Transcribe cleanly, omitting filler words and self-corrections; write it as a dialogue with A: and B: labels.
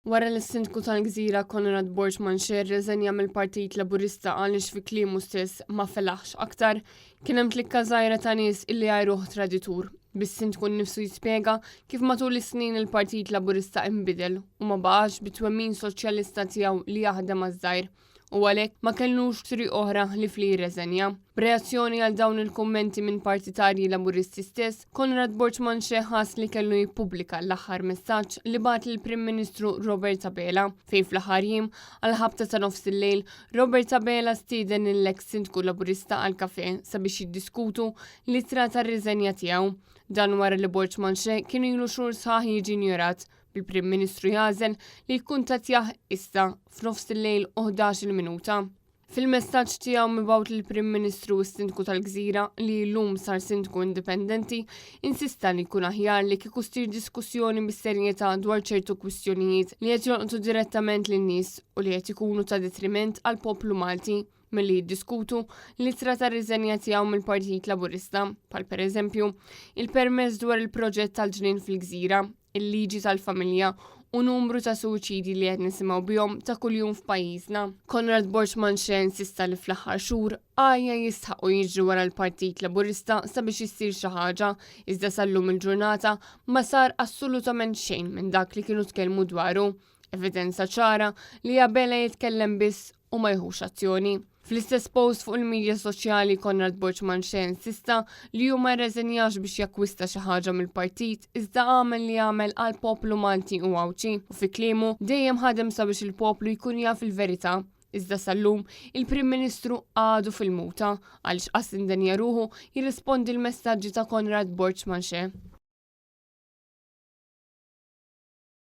A: Wara li s-Sindku tal-Gżira Conrad Borg Manché rreżenja mill-Partit Laburista għaliex fi kliemu stess ma felaħx aktar, kien hemm klikka żgħira ta' nies illi għajruh traditur, bis-Sindku nnifsu jispjega kif matul is-snin il-Partit Laburista inbidel u ma baqax bit-twemmin soċjalista tiegħu li jaħdem għaż-żgħir. u għalhekk ma kellux triq oħra ħlief li jirreżenja. B'reazzjoni għal dawn il-kummenti minn partitarji Laburisti stess, Conrad Borg Manché ħass li kellu jippubblika l-aħħar messaġġ li bagħat lill-Prim Ministru Robert Abela, fejn fl-aħħar jiem, għall-ħabta ta' nofsillejl, Robert Abela stieden lill-eks Sindku Laburista għal kafè sabiex jiddiskutu l-ittra tar-riżenja tiegħu. Dan wara li Borg Manché kien ilu xhur sħaħ jiġi injorat bil-Prim Ministru jagħżel li jikkuntattjah issa f'nofs il-lejl u 11-il minuta. Fil-messaġġ tiegħu mibgħut lill-Prim Ministru u s-Sindku tal-Gżira li llum sar Sindku Indipendenti, insista li jkun aħjar li kieku ssir diskussjoni bis-serjetà dwar ċertu kwistjonijiet li qed jolqtu direttament lin-nies u li qed ikunu ta' detriment għall-poplu Malti milli jiddiskutu l-ittra ta' riżenja tiegħu mill-Partit Laburista, bħal pereżempju il-permess dwar il-proġett tal-ġnien fil-Gżira, il-liġi tal-familja u numru ta' suwiċidji li qed nisimgħu bihom ta' kuljum f'pajjiżna. Conrad Borg Manché insista li fl-aħħar xhur għajja jistħaqqu jiġru wara l-Partit Laburista sabiex issir xi ħaġa, iżda sal-lum il-ġurnata ma sar assolutament xejn minn dak li kienu tkellmu dwaru. Evidenza ċara li Abela jitkellem biss u ma jieħux azzjoni. Fl-istess post fuq il-midja soċjali Conrad Borg Manché insista li hu ma rreżenjax biex jakkwista xi ħaġa mill-partit iżda għamel li għamel għall-poplu Malti u Għawdxi u fi kliemu dejjem ħadem sabiex il-poplu jkun jaf il-verità. Iżda sal-lum il-Prim Ministru għadu fil-muta għaliex qas indenja ruħu jirrispondi l-messaġġi ta' Conrad Borg Manché.